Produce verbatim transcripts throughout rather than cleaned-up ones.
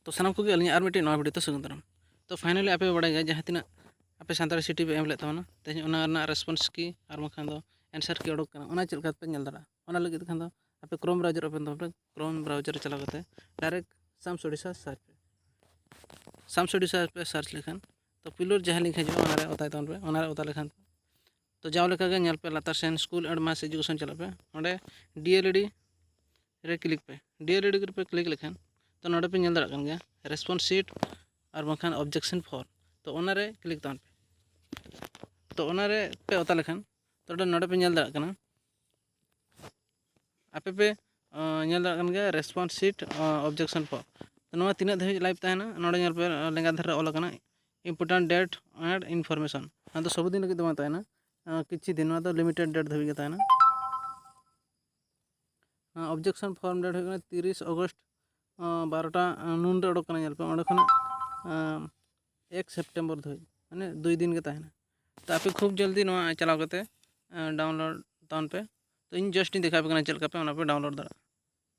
ᱛᱚ ᱥᱟᱱᱟᱢ ᱠᱚᱜᱮ ᱟᱹᱞᱤᱧᱟᱜ ᱟᱨ ᱢᱤᱫᱴᱮᱱ ᱱᱚᱣᱟ ᱵᱷᱤᱰᱤᱭᱳ ᱛᱮ ᱥᱟᱹᱜᱩᱱ ᱫᱟᱨᱟᱢ᱾ ᱛᱚ finally ᱟᱯᱮ ᱯᱮ ᱵᱟᱲᱟᱭ ᱜᱮᱭᱟ ᱡᱟᱦᱟᱸ ᱛᱤᱱᱟᱹᱜ ᱟᱯᱮ ᱥᱟᱱᱛᱟᱲᱤ ᱥᱤᱴᱤ ᱯᱮ ᱮᱢ ᱞᱮᱫ ᱛᱟᱵᱚᱱᱟ, ᱛᱮᱦᱮᱧ ᱚᱱᱟ ᱨᱮᱱᱟᱜ ᱨᱮᱥᱯᱚᱱᱥ ᱠᱤ ᱟᱨ ᱵᱟᱝᱠᱷᱟᱱ ᱫᱚ ᱮᱱᱥᱟᱨ ᱠᱤ ᱚᱰᱚᱠ ᱠᱟᱱᱟ, ᱚᱱᱟ ᱪᱮᱫ ᱞᱮᱠᱟ ᱯᱮ ᱧᱮᱞ ᱫᱟᱲᱮᱭᱟᱜᱼᱟ? ᱚᱱᱟ ᱞᱟᱹᱜᱤᱫ ᱠᱷᱟᱱ ᱫᱚ ᱟᱯᱮ ᱠᱨᱳᱢ ᱵᱨᱟᱣᱡᱟᱨ ᱳᱯᱮᱱ ᱛᱟᱵᱚᱱ ᱯᱮ᱾ ᱠᱨᱳᱢ ᱵᱨᱟᱣᱡᱟᱨ ᱨᱮ ᱪᱟᱞᱟᱣ ᱠᱟᱛᱮ ᱰᱟᱭᱨᱮᱠᱴ ᱥᱟᱢᱥ ᱳᱰᱤᱥᱟ ᱥᱟᱨᱪ ᱯᱮ᱾ ᱥᱟᱢᱥ ᱳᱰᱤᱥᱟ ᱯᱮ ᱥᱟᱨᱪ ᱞᱮᱠᱷᱟᱱ ᱛᱚ ᱯᱩᱭᱞᱩ ᱨᱮ ᱡᱟᱦᱟᱸ ᱞᱤᱝᱠ ᱦᱤᱡᱩᱜᱼᱟ ᱚᱱᱟᱨᱮ ᱚᱛᱟᱭ ᱛᱟᱵᱚᱱ ᱯᱮ᱾ ᱚᱱᱟᱨᱮ ᱚᱛᱟ ᱞᱮᱠᱷᱟᱱ ᱛᱚ ᱡᱟᱣ ᱞᱮᱠᱟᱜᱮ ᱧᱮᱞ ᱯᱮ ᱞᱟᱛᱟᱨ ᱥᱮᱱ ᱥᱠᱩᱞ ᱮᱱᱰ ᱢᱟᱥ ᱮᱰᱩᱠᱮᱥᱚᱱ ᱪᱟᱞᱟᱜ ᱯᱮ, ᱚᱸᱰᱮ ᱰᱤ ᱮᱞ ᱮᱰ ᱨᱮ ᱠᱞᱤᱠ ᱯᱮ᱾ ᱰᱤ ᱮᱞ ᱮᱰ ᱨᱮᱯᱮ ᱠᱞᱤᱠ ᱞᱮᱠᱷᱟᱱ ᱛᱚ ᱱᱚᱰᱮ ᱯᱮ ᱧᱮᱞ ᱫᱟᱲᱮᱭᱟᱜ ᱠᱟᱱ ᱜᱮᱭᱟ ᱨᱮᱥᱯᱚᱱᱥ ᱥᱤᱴ ᱟᱨ ᱵᱟᱝᱠᱷᱟᱱ ᱚᱵᱡᱮᱠᱥᱚᱱ ᱯᱷᱚᱨᱢ᱾ ᱛᱚ ᱚᱱᱟᱨᱮ ᱠᱞᱤᱠ ᱛᱟᱵᱚᱱ ᱯᱮ᱾ ᱛᱚ ᱚᱱᱟᱨᱮ ᱯᱮ ᱚᱛᱟ ᱞᱮᱠᱷᱟᱱ ᱛᱚ ᱱᱚᱰᱮ ᱯᱮ ᱧᱮᱞ ᱫᱟᱲᱮᱭᱟᱜ ᱠᱟᱱᱟ ᱟᱯᱮ ᱯᱮ ᱧᱮᱞ ᱫᱟᱲᱮᱭᱟᱜ ᱠᱟᱱ ᱜᱮᱭᱟ ᱨᱮᱥᱯᱚᱱᱥ ᱥᱤᱴ ᱚᱵᱡᱮᱠᱥᱚᱱ ᱯᱷᱚᱨᱢ᱾ ᱛᱚ ᱱᱚᱣᱟ ᱛᱤᱱᱟᱹᱜ ᱫᱷᱟᱹᱵᱤᱡ ᱞᱟᱭᱤᱵᱷ ᱛᱟᱦᱮᱱᱟ ᱱᱚᱰᱮ ᱧᱮᱞ ᱯᱮ ᱞᱮᱸᱜᱟ ᱫᱷᱟᱨᱮ ᱨᱮ ᱚᱞ ᱟᱠᱟᱱᱟ important date and information᱾ ᱱᱚᱣᱟ ᱫᱚ ᱥᱚᱵᱫᱤᱱ ᱞᱟᱹᱜᱤᱫ ᱫᱚ ᱵᱟᱝ ᱛᱟᱦᱮᱱᱟ, ᱠᱤᱪᱷᱩ ᱫᱤᱱ, ᱱᱚᱣᱟ ᱫᱚ ᱞᱤᱢᱤᱴᱮᱰ ᱰᱮᱴ ᱫᱷᱟᱹᱵᱤᱡ ᱜᱮ ᱛᱟᱦᱮᱱᱟ᱾ ᱚᱵᱡᱮᱠᱥᱚᱱ ᱯᱷᱚᱨᱢ ᱰᱮᱴ ᱦᱩᱭᱩᱜ ᱠᱟᱱᱟ ᱛᱤᱨᱤᱥ ᱚᱜᱚᱥᱴ ᱵᱟᱨᱚᱴᱟ ᱱᱩᱱ ᱨᱮ ᱚᱰᱚᱠ ᱠᱟᱱᱟ, ᱧᱮᱞ ᱯᱮ ᱚᱸᱰᱮ ᱠᱷᱚᱱᱟᱜ ᱮᱠ ᱥᱮᱯᱴᱮᱢᱵᱚᱨ ᱫᱷᱟᱹᱵᱤᱡ, ᱢᱟᱱᱮ ᱫᱩᱭ ᱫᱤᱱ ᱜᱮ ᱛᱟᱦᱮᱱᱟ᱾ ᱛᱚ ᱟᱯᱮ ᱠᱷᱩᱵ ᱡᱚᱞᱫᱤ ᱱᱚᱣᱟ ᱪᱟᱞᱟᱣ ᱠᱟᱛᱮ ᱰᱟᱣᱩᱱᱞᱳᱰ ᱛᱟᱵᱚᱱ ᱯᱮ᱾ ᱛᱚ ᱤᱧ ᱡᱟᱥᱴ ᱤᱧ ᱫᱮᱠᱷᱟᱣ ᱟᱯᱮ ᱠᱟᱱᱟ ᱪᱮᱫ ᱞᱮᱠᱟ ᱯᱮ ᱚᱱᱟ ᱯᱮ ᱰᱟᱣᱩᱱᱞᱳᱰ ᱫᱟᱲᱮᱭᱟᱜᱼᱟ᱾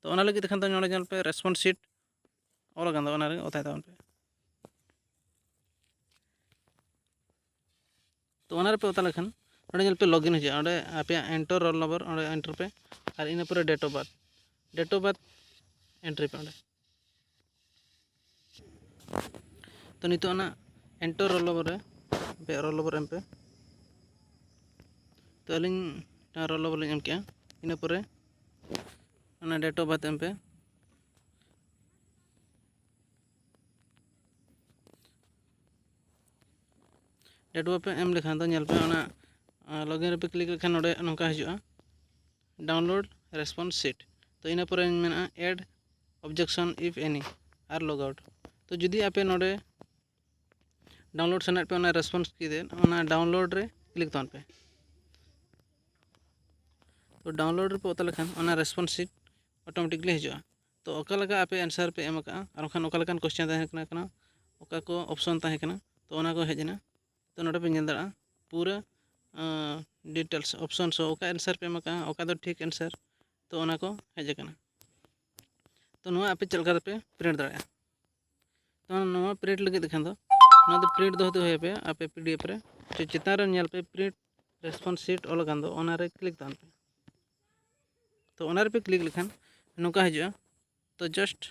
ᱛᱚ ᱚᱱᱟ ᱞᱟᱹᱜᱤᱫ ᱛᱮᱠᱷᱟᱱ ᱫᱚ ᱱᱚᱰᱮ ᱧᱮᱞ ᱯᱮ ᱨᱮᱥᱯᱚᱱᱥ ᱥᱤᱴ ᱚᱞ ᱟᱠᱟᱱ ᱫᱚ ᱚᱱᱟᱨᱮ ᱚᱛᱟᱭ ᱛᱟᱵᱚᱱ ᱯᱮ᱾ ᱛᱚ ᱚᱱᱟ ᱨᱮᱯᱮ ᱚᱛᱟ ᱞᱮᱠᱷᱟᱱ ᱱᱚᱰᱮ ᱧᱮᱞ ᱯᱮ ᱞᱚᱜᱤᱱ ᱦᱤᱡᱩᱜᱼᱟ᱾ ᱚᱸᱰᱮ ᱟᱯᱮᱭᱟᱜ ᱮᱱᱴᱟᱨ ᱨᱳᱞ ᱱᱚᱢᱵᱚᱨ ᱚᱸᱰᱮ ᱮᱱᱴᱟᱨ ᱯᱮ ᱟᱨ ᱤᱱᱟᱹ ᱯᱚᱨᱮ date of birth, date of birth entry ᱯᱮ ᱚᱸᱰᱮ᱾ ᱛᱚ ᱱᱤᱛᱚᱜ ᱚᱱᱟ ᱮᱱᱴᱟᱨ ᱨᱳᱞ ᱱᱚᱢᱵᱚᱨ ᱨᱮ ᱟᱯᱮᱭᱟᱜ ᱨᱳᱞ ᱱᱚᱢᱵᱚᱨ ᱮᱢ ᱯᱮ᱾ ᱛᱚ ᱟᱹᱞᱤᱧ ᱨᱳᱞ ᱱᱚᱢᱵᱚᱨ ᱞᱤᱧ ᱮᱢ ᱠᱮᱜᱼᱟ᱾ ᱤᱱᱟᱹ ᱯᱚᱨᱮ ᱚᱱᱟ ᱰᱮᱴ ᱚᱯᱷ ᱵᱟᱨᱛᱷ ᱮᱢ ᱯᱮ᱾ ᱰᱮᱴ ᱚᱯᱷ ᱵᱟᱨᱛᱷ ᱮᱢ ᱞᱮᱠᱷᱟᱱ ᱫᱚ ᱧᱮᱞ ᱯᱮ ᱚᱱᱟ ᱞᱚᱜᱤᱱ ᱨᱮᱯᱮ ᱠᱞᱤᱠ ᱞᱮᱠᱷᱟᱱ ᱱᱚᱰᱮ ᱱᱚᱝᱠᱟ ᱦᱤᱡᱩᱜᱼᱟ, ᱰᱟᱣᱩᱱᱞᱳᱰ ᱨᱮᱥᱯᱚᱱᱥ ᱥᱤᱴ᱾ ᱛᱚ ᱤᱱᱟᱹ ᱯᱚᱨᱮ ᱢᱮᱱᱟᱜᱼᱟ add objection if any R log out᱾ ᱛᱚ ᱡᱩᱫᱤ ᱟᱯᱮ ᱱᱚᱰᱮ ᱰᱟᱣᱩᱱᱞᱳᱰ ᱥᱟᱱᱟᱭᱮᱫ ᱯᱮ ᱚᱱᱟ ᱨᱮᱥᱯᱚᱱᱥ ᱠᱤ ᱛᱮ, ᱚᱱᱟ ᱰᱟᱣᱩᱱᱞᱳᱰ ᱨᱮ ᱠᱞᱤᱠ ᱛᱟᱵᱚᱱ ᱯᱮ᱾ ᱛᱚ ᱰᱟᱣᱩᱱᱞᱳᱰ ᱨᱮᱯᱮ ᱚᱛᱟ ᱞᱮᱠᱷᱟᱱ ᱚᱱᱟ ᱨᱮᱥᱯᱚᱱᱥ ᱥᱤᱴ ᱚᱴᱳᱢᱮᱴᱤᱠᱞᱤ ᱦᱤᱡᱩᱜᱼᱟ᱾ ᱛᱚ ᱚᱠᱟ ᱞᱮᱠᱟ ᱟᱯᱮ ᱮᱱᱥᱟᱨ ᱯᱮ ᱮᱢ ᱟᱠᱟᱫᱼᱟ ᱟᱨ ᱵᱟᱝᱠᱷᱟᱱ ᱚᱠᱟ ᱞᱮᱠᱟᱱ ᱠᱚᱥᱪᱮᱱ ᱛᱟᱦᱮᱸ ᱠᱟᱱᱟ, ᱚᱠᱟ ᱠᱚ ᱚᱯᱥᱚᱱ ᱛᱟᱦᱮᱸ ᱠᱟᱱᱟ, ᱛᱚ ᱚᱱᱟ ᱠᱚ ᱦᱮᱡ ᱮᱱᱟ᱾ ᱛᱚ ᱱᱚᱰᱮ ᱯᱮ ᱧᱮᱞ ᱫᱟᱲᱮᱭᱟᱜᱼᱟ ᱯᱩᱨᱟᱹ ᱰᱤᱴᱮᱞᱥ ᱚᱯᱥᱚᱱ ᱥᱚ ᱚᱠᱟ ᱮᱱᱥᱟᱨ ᱯᱮ ᱮᱢ ᱟᱠᱟᱫᱼᱟ, ᱚᱠᱟ ᱫᱚ ᱴᱷᱤᱠ ᱮᱱᱥᱟᱨ, ᱛᱚ ᱚᱱᱟ ᱠᱚ ᱦᱮᱡ ᱟᱠᱟᱱᱟ᱾ ᱛᱚ ᱱᱚᱣᱟ ᱟᱯᱮ ᱪᱮᱫ ᱞᱮᱠᱟ ᱛᱮᱯᱮ ᱯᱨᱤᱱᱴ ᱫᱟᱲᱮᱭᱟᱜᱼᱟ? ᱛᱚ ᱱᱚᱣᱟ ᱯᱨᱤᱱᱴ ᱞᱟᱹᱜᱤᱫ ᱠᱷᱟᱱ ᱫᱚ ᱱᱚᱣᱟ ᱫᱚ ᱯᱨᱤᱱᱴ ᱫᱚ ᱦᱩᱭ ᱟᱯᱮᱭᱟ ᱟᱯᱮ ᱯᱤᱰᱤᱮᱯᱷ ᱨᱮ᱾ ᱛᱚ ᱪᱮᱛᱟᱱ ᱨᱮ ᱧᱮᱞ ᱯᱮ ᱯᱨᱤᱱᱴ ᱨᱮᱥᱯᱚᱱᱥ ᱥᱤᱴ ᱚᱞ ᱟᱠᱟᱱ ᱫᱚ, ᱚᱱᱟ ᱨᱮ ᱠᱞᱤᱠ ᱛᱟᱵᱚᱱ ᱯᱮ᱾ ᱛᱚ ᱚᱱᱟ ᱨᱮᱯᱮ ᱠᱞᱤᱠ ᱞᱮᱠᱷᱟᱱ ᱱᱚᱝᱠᱟ ᱦᱤᱡᱩᱜᱼᱟ᱾ ᱛᱚ ᱡᱟᱥᱴ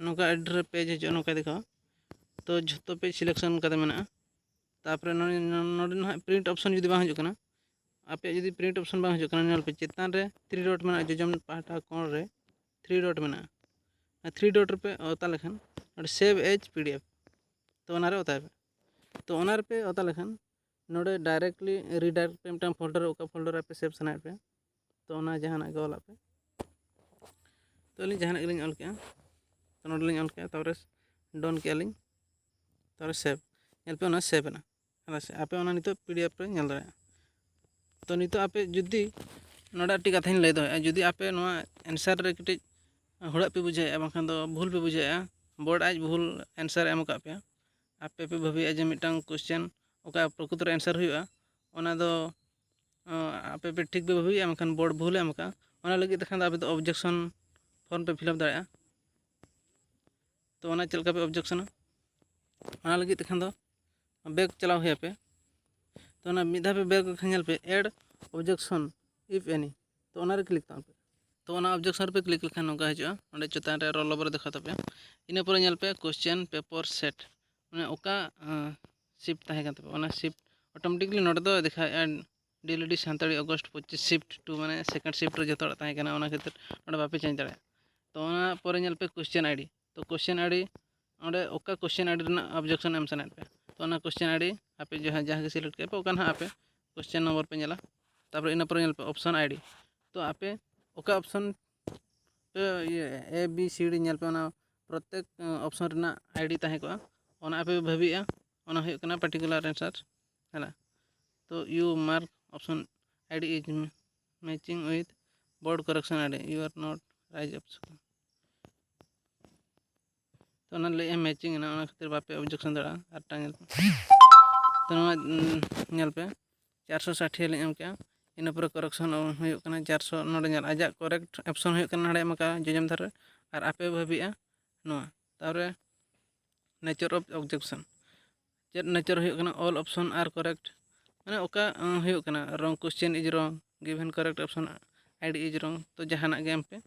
ᱱᱚᱝᱠᱟ ᱮᱰᱨᱮᱥ ᱯᱮᱡᱽ ᱦᱤᱡᱩᱜᱼᱟ, ᱱᱚᱝᱠᱟ ᱫᱮᱠᱷᱟᱣᱟ᱾ ᱛᱚ ᱡᱷᱚᱛᱚ ᱯᱮᱡᱽ ᱥᱤᱞᱮᱠᱥᱚᱱ ᱠᱟᱛᱮ ᱢᱮᱱᱟᱜᱼᱟ᱾ ᱛᱟᱨᱯᱚᱨᱮ ᱱᱚᱰᱮ ᱱᱚᱰᱮ ᱱᱟᱦᱟᱜ ᱯᱨᱤᱱᱴ ᱚᱯᱥᱚᱱ ᱡᱩᱫᱤ ᱵᱟᱝ ᱦᱤᱡᱩᱜ ᱠᱟᱱᱟ, ᱟᱯᱮᱭᱟᱜ ᱡᱩᱫᱤ ᱯᱨᱤᱱᱴ ᱚᱯᱥᱚᱱ ᱵᱟᱝ ᱦᱤᱡᱩᱜ ᱠᱟᱱᱟ, ᱧᱮᱞ ᱯᱮ ᱪᱮᱛᱟᱱ ᱨᱮ ᱛᱷᱨᱤ ᱰᱚᱴ ᱢᱮᱱᱟᱜᱼᱟ, ᱡᱚᱡᱚᱢ ᱯᱟᱦᱴᱟ ᱠᱚᱬ ᱨᱮ ᱛᱷᱨᱤ ᱰᱚᱴ ᱢᱮᱱᱟᱜᱼᱟ᱾ ᱟᱨ ᱛᱷᱨᱤ ᱰᱚᱴ ᱨᱮᱯᱮ ᱚᱛᱟ ᱞᱮᱠᱷᱟᱱ ᱱᱚᱰᱮ ᱥᱮᱵᱷ ᱮᱡᱽ ᱯᱤᱰᱤᱮᱯᱷ, ᱛᱚ ᱚᱱᱟᱨᱮ ᱚᱛᱟᱭ ᱯᱮ᱾ ᱛᱚ ᱚᱱᱟ ᱨᱮᱯᱮ ᱚᱛᱟ ᱞᱮᱠᱷᱟᱱ ᱱᱚᱰᱮ ᱰᱟᱭᱨᱮᱠᱴᱞᱤ ᱨᱤᱰᱟᱭᱨᱮᱠᱴ ᱯᱮ ᱢᱤᱫᱴᱟᱝ ᱯᱷᱳᱞᱰᱟᱨ ᱨᱮ, ᱚᱠᱟ ᱯᱷᱳᱞᱰᱟᱨ ᱨᱮ ᱟᱯᱮ ᱥᱮᱵᱷ ᱥᱟᱱᱟᱭᱮᱫ ᱯᱮᱭᱟ᱾ ᱛᱚ ᱚᱱᱟ ᱡᱟᱦᱟᱱᱟᱜ ᱜᱮ ᱚᱞᱟᱜ ᱯᱮ᱾ ᱛᱚ ᱟᱹᱞᱤᱧ ᱡᱟᱦᱟᱱᱟᱜ ᱜᱮᱞᱤᱧ ᱚᱞ ᱠᱮᱜᱼᱟ, ᱛᱚ ᱱᱚᱰᱮ ᱞᱤᱧ ᱚᱞ ᱠᱮᱜᱼᱟ, ᱛᱟᱨᱯᱚᱨᱮ ᱰᱚᱱ ᱠᱮᱜᱼᱟ ᱞᱤᱧ, ᱛᱟᱨᱯᱚᱨᱮ ᱥᱮᱵᱷ᱾ ᱧᱮᱞ ᱯᱮ ᱚᱱᱟ ᱥᱮᱵᱷ ᱮᱱᱟ᱾ ᱦᱮᱸ ᱥᱮ, ᱟᱯᱮ ᱚᱱᱟ ᱱᱤᱛᱚᱜ ᱯᱤᱰᱤᱮᱯᱷ ᱯᱮ ᱧᱮᱞ ᱫᱟᱲᱮᱭᱟᱜᱼᱟ᱾ ᱛᱚ ᱱᱤᱛᱚᱜ ᱟᱯᱮ ᱡᱩᱫᱤ ᱱᱚᱰᱮ ᱟᱨ ᱢᱤᱫᱴᱤᱡ ᱠᱟᱛᱷᱟᱧ ᱞᱟᱹᱭ ᱫᱚᱦᱚᱭᱮᱫᱼᱟ, ᱡᱩᱫᱤ ᱟᱯᱮ ᱱᱚᱣᱟ ᱮᱱᱥᱟᱨ ᱨᱮ ᱠᱟᱹᱴᱤᱡ ᱦᱩᱲᱟᱹᱜ ᱯᱮ ᱵᱩᱡᱷᱟᱹᱣᱮᱫᱼᱟ, ᱵᱟᱝᱠᱷᱟᱱ ᱫᱚ ᱵᱷᱩᱞ ᱯᱮ ᱵᱩᱡᱷᱟᱹᱣᱮᱫᱼᱟ, ᱵᱳᱨᱰ ᱟᱡ ᱵᱷᱩᱞ ᱮᱱᱥᱟᱨ ᱮ ᱮᱢ ᱟᱠᱟᱫ ᱯᱮᱭᱟ, ᱟᱯᱮ ᱯᱮ ᱵᱷᱟᱹᱵᱤᱭᱮᱫᱼᱟ ᱡᱮ ᱢᱤᱫᱴᱟᱝ ᱠᱚᱥᱪᱮᱱ ᱚᱠᱟ ᱯᱨᱚᱠᱨᱤᱛ ᱨᱮ ᱮᱱᱥᱟᱨ ᱦᱩᱭᱩᱜᱼᱟ, ᱚᱱᱟ ᱫᱚ ᱟᱸ, ᱟᱯᱮ ᱯᱮ ᱴᱷᱤᱠ ᱯᱮ ᱵᱷᱟᱹᱵᱤᱭᱮᱫᱼᱟ, ᱢᱮᱱᱠᱷᱟᱱ ᱵᱳᱨᱰ ᱵᱷᱩᱞ ᱮ ᱮᱢ ᱟᱠᱟᱫᱼᱟ᱾ ᱚᱱᱟ ᱞᱟᱹᱜᱤᱫ ᱛᱮᱠᱷᱟᱱ ᱫᱚ ᱟᱯᱮ ᱫᱚ ᱚᱵᱡᱮᱠᱥᱚᱱ ᱯᱷᱚᱨᱢ ᱯᱮ ᱯᱷᱤᱞᱟᱯ ᱫᱟᱲᱮᱭᱟᱜᱼᱟ᱾ ᱛᱚ ᱚᱱᱟ ᱪᱮᱫ ᱞᱮᱠᱟ ᱯᱮ ᱚᱵᱡᱮᱠᱥᱚᱱᱟ, ᱚᱱᱟ ᱞᱟᱹᱜᱤᱫ ᱛᱮᱠᱷᱟᱱ ᱫᱚ ᱵᱮᱠ ᱪᱟᱞᱟᱣ ᱦᱩᱭ ᱟᱯᱮ᱾ ᱛᱚ ᱚᱱᱟ ᱢᱤᱫ ᱫᱷᱟᱣ ᱯᱮ ᱵᱮᱠ ᱞᱮᱠᱷᱟᱱ ᱧᱮᱞ ᱯᱮ add objection if any, ᱛᱚ ᱚᱱᱟᱨᱮ ᱠᱞᱤᱠ ᱛᱟᱵᱚᱱ ᱯᱮ᱾ ᱛᱚ ᱚᱱᱟ ᱚᱵᱡᱮᱠᱥᱚᱱ ᱨᱮᱯᱮ ᱠᱞᱤᱠ ᱞᱮᱠᱷᱟᱱ ᱱᱚᱝᱠᱟ ᱦᱤᱡᱩᱜᱼᱟ, ᱚᱸᱰᱮ ᱪᱮᱛᱟᱱ ᱨᱮ ᱨᱳᱞ ᱱᱚᱢᱵᱚᱨ ᱫᱮᱠᱷᱟᱣ ᱛᱟᱯᱮᱭᱟ᱾ ᱤᱱᱟᱹ ᱯᱚᱨᱮ ᱧᱮᱞ ᱯᱮ question paper set, ᱢᱟᱱᱮ ᱚᱠᱟ ᱥᱤᱯᱴ ᱛᱟᱦᱮᱸ ᱠᱟᱱ ᱛᱟᱯᱮᱭᱟ, ᱚᱱᱟ ᱥᱤᱯᱴ ᱚᱴᱳᱢᱮᱴᱤᱠᱞᱤ ᱱᱚᱰᱮ ᱫᱚ ᱫᱮᱠᱷᱟᱣᱮᱫᱼᱟ ᱰᱤᱞᱤᱰᱤ ᱥᱟᱱᱛᱟᱲᱤ ᱚᱜᱚᱥᱴ ᱯᱚᱸᱪᱤᱥ ᱥᱤᱯᱴ ᱴᱩ, ᱢᱟᱱᱮ ᱥᱮᱠᱮᱱᱰ ᱥᱤᱯᱴ ᱨᱮ ᱡᱚᱛᱚ ᱦᱚᱲᱟᱜ ᱛᱟᱦᱮᱸ ᱠᱟᱱᱟ, ᱚᱱᱟ ᱠᱷᱟᱹᱛᱤᱨ ᱱᱚᱰᱮ ᱵᱟᱯᱮ ᱪᱮᱧᱡᱽ ᱫᱟᱲᱮᱭᱟᱜᱼᱟ᱾ ᱛᱚ ᱚᱱᱟ ᱯᱚᱨᱮ ᱧᱮᱞ ᱯᱮ question ID᱾ ᱛᱚ question ID ᱚᱸᱰᱮ ᱚᱠᱟ question ID ᱨᱮᱱᱟᱜ ᱚᱵᱡᱮᱠᱥᱚᱱ ᱮᱢ ᱥᱟᱱᱟᱭᱮᱫ ᱯᱮᱭᱟ, ᱛᱚ ᱚᱱᱟ question ID ᱟᱯᱮ ᱡᱟᱦᱟᱸ ᱡᱟᱦᱟᱸ ᱜᱮ ᱥᱤᱞᱮᱠᱴ ᱠᱮᱫ ᱯᱮ, ᱚᱠᱟ ᱱᱟᱦᱟᱜ ᱟᱯᱮ question ᱱᱚᱢᱵᱚᱨ ᱯᱮ ᱧᱮᱞᱟ᱾ ᱛᱟᱨᱯᱚᱨᱮ ᱤᱱᱟᱹ ᱯᱚᱨᱮ ᱧᱮᱞ ᱯᱮ option ID᱾ ᱛᱚ ᱟᱯᱮ ᱚᱠᱟ ᱚᱯᱥᱚᱱ ᱯᱮ ᱤᱭᱟᱹ A B C D ᱧᱮᱞ ᱯᱮ, ᱚᱱᱟ ᱯᱨᱚᱛᱮᱠ ᱚᱯᱥᱚᱱ ᱨᱮᱱᱟᱜ ID ᱛᱟᱦᱮᱸ ᱠᱚᱜᱼᱟ, ᱚᱱᱟ ᱟᱯᱮ ᱯᱮ ᱵᱷᱟᱹᱵᱤᱭᱮᱜᱼᱟ, ᱚᱱᱟ ᱦᱩᱭᱩᱜ ᱠᱟᱱᱟ ᱯᱟᱨᱴᱤᱠᱩᱞᱟᱨ ᱮᱱᱥᱟᱨ᱾ ᱦᱮᱸ, ᱛᱚ you mark option ID is matching with board correction ID, you are not right option᱾ ᱛᱚ ᱚᱱᱟ ᱞᱟᱹᱭᱮᱜᱼᱟ ᱢᱮᱪᱤᱝ ᱮᱱᱟ, ᱚᱱᱟ ᱠᱷᱟᱹᱛᱤᱨ ᱵᱟᱯᱮ ᱚᱵᱡᱮᱠᱥᱚᱱ ᱫᱟᱲᱮᱭᱟᱜᱼᱟ᱾ ᱟᱨ ᱴᱟᱝ ᱧᱮᱞ ᱯᱮ, ᱛᱚ ᱱᱚᱣᱟ ᱧᱮᱞ ᱯᱮ ᱪᱟᱨᱥᱚ ᱥᱟᱴᱷᱤ ᱞᱤᱧ ᱮᱢ ᱠᱮᱜᱼᱟ᱾ ᱤᱱᱟᱹ ᱯᱚᱨᱮ ᱠᱚᱨᱮᱠᱥᱚᱱ ᱦᱩᱭᱩᱜ ᱠᱟᱱᱟ ᱪᱟᱨᱥᱚ, ᱱᱚᱰᱮ ᱧᱮᱞ ᱟᱡᱟᱜ ᱠᱚᱨᱮᱠᱴ ᱚᱯᱥᱚᱱ ᱦᱩᱭᱩᱜ ᱠᱟᱱᱟ ᱱᱚᱰᱮ ᱮᱢ ᱠᱟᱜᱼᱟ ᱡᱚᱡᱚᱢ ᱫᱷᱟᱨᱮ, ᱟᱨ ᱟᱯᱮ ᱵᱷᱟᱹᱵᱤᱜᱼᱟ ᱱᱚᱣᱟ᱾ ᱛᱟᱨᱯᱚᱨᱮ nature of objection. ᱪᱮᱫ nature ᱦᱩᱭᱩᱜ ᱠᱟᱱᱟ? All option are correct, ᱢᱟᱱᱮ ᱚᱠᱟ ᱦᱩᱭᱩᱜ ᱠᱟᱱᱟ, wrong question is wrong, given correct option ID is wrong, ᱛᱚ ᱡᱟᱦᱟᱱᱟᱜ ᱜᱮ ᱮᱢ ᱯᱮ᱾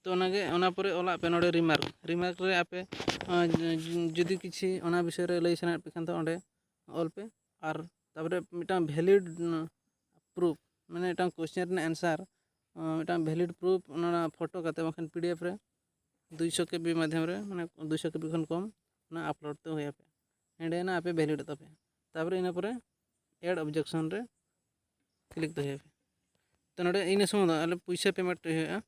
ᱛᱚ ᱚᱱᱟᱜᱮ, ᱚᱱᱟ ᱯᱚᱨᱮ ᱚᱞᱟᱜ ᱯᱮ ᱱᱚᱰᱮ remark᱾ Remark ᱨᱮ ᱟᱯᱮ ᱡᱩᱫᱤ ᱠᱤᱪᱷᱤ ᱚᱱᱟ ᱵᱤᱥᱚᱭ ᱨᱮ ᱞᱟᱹᱭ ᱥᱟᱱᱟᱭᱮᱫ ᱯᱮ ᱠᱷᱟᱱ ᱫᱚ ᱚᱸᱰᱮ ᱚᱞ ᱯᱮ᱾ ᱟᱨ ᱛᱟᱨᱯᱚᱨᱮ ᱢᱤᱫᱴᱟᱝ valid proof, ᱢᱟᱱᱮ ᱢᱤᱫᱴᱟᱝ question ᱨᱮᱱᱟᱜ answer, ᱢᱤᱫᱴᱟᱝ valid proof ᱚᱱᱟ ᱯᱷᱳᱴᱳ ᱠᱟᱛᱮ ᱵᱟᱝᱠᱷᱟᱱ PDF ᱨᱮ ᱫᱩᱭᱥᱚ KB ᱢᱟᱫᱽᱫᱷᱚᱢ ᱨᱮ, ᱢᱟᱱᱮ ᱫᱩᱭᱥᱚ KB ᱠᱷᱚᱱ ᱠᱚᱢ, ᱚᱱᱟ upload ᱛᱮ ᱦᱩᱭ ᱟᱯᱮ᱾ ᱮᱸᱰᱮᱱᱟᱜ ᱟᱯᱮ valid ᱚᱜ ᱛᱟᱯᱮᱭᱟ᱾ ᱛᱟᱨᱯᱚᱨᱮ ᱤᱱᱟᱹ ᱯᱚᱨᱮ add objection ᱨᱮ click ᱫᱚᱦᱚᱭ ᱯᱮ᱾ ᱛᱚ ᱱᱚᱰᱮ ᱤᱱᱟᱹ ᱥᱚᱢᱚᱭ ᱫᱚ ᱟᱞᱮ ᱯᱩᱭᱥᱟᱹ payment ᱦᱩᱭᱩᱜᱼᱟ᱾